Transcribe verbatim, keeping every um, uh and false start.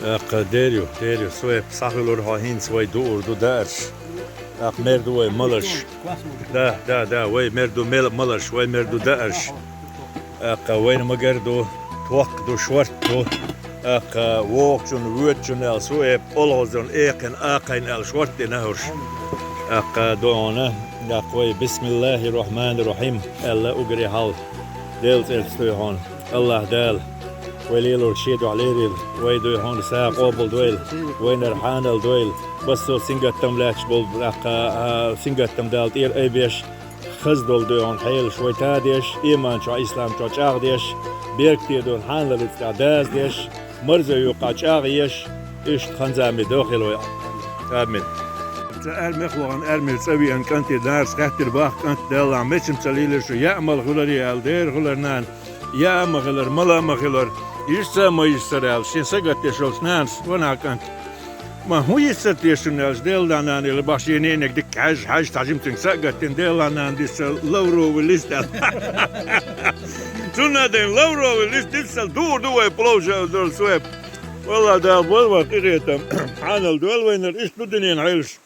ТӀаккха дер ю, дер ю, Суэп, схьахуьлур хьо хӀинца, вай дуур ду даарш. ТӀаккха мер ду вай маларш. Да, да, да, вай мер ду мел-, маларш, вай мер ду даарш. ТӀаккха вайна ма-гарра ду, тохк ду, шорт ду. ТӀаккха вогӀучун, воьдучун аьлла Суэп, олхазарна экхина, акхайна аьлла шорт дина хӀорш. ТӀаккха дой хьуна, тӀаккха вай бисмиллахӀир-рохьманир-рохьим аьлла уггаре хьалха Делан цӀерца дой хьуна. АллахӀ Дала вай лелорг шен духьа лерийла, вай дой хьуна сагӀа къобалдойла, вайнара хьанал дойла, массо а сингаттам лаьтташ болу, тӀаккха, а, сингаттам Дала тӀера айбеш, хаза долу дой хьуна хьелаш вай тадеш, иман чохь, ислам чохь чӀагӀдеш, беркате долу хьанал цӀа тӀехь даздеш, марзо юккъехь чӀагӀъеш, иштта хан-зама дохийла вай. Амин. Ца аьрмех вахана, аьрмира цӀа веана кӀанте, Дарас хаьттира, бах, кӀант, Деллахь, мича ца лелира шу, яа мала хиларий аьлла, дера хилар нана, яа а ма хилар, мала а ма хилар, йиша а ма йиша сара аьлла, шен сагатдеш волчу нанас, ванах, кӀант, ма хӀун йиша сара те шуна аьлча, Деллахь, нана, элира, бах, шен ненега дика хьаьжжа, хьаьжжа, цхьа жимчуьнга сагатдина, Деллахь, нана, диса лавровый лист аьлла. Цунна а дайна лавровый лист диса дуур ду вай плов жа-, дол Суэп. Валлахь, Дала бовла вай къинхетам. Хьанал дойла вайнара, иштта ду дуьненан хьелаш.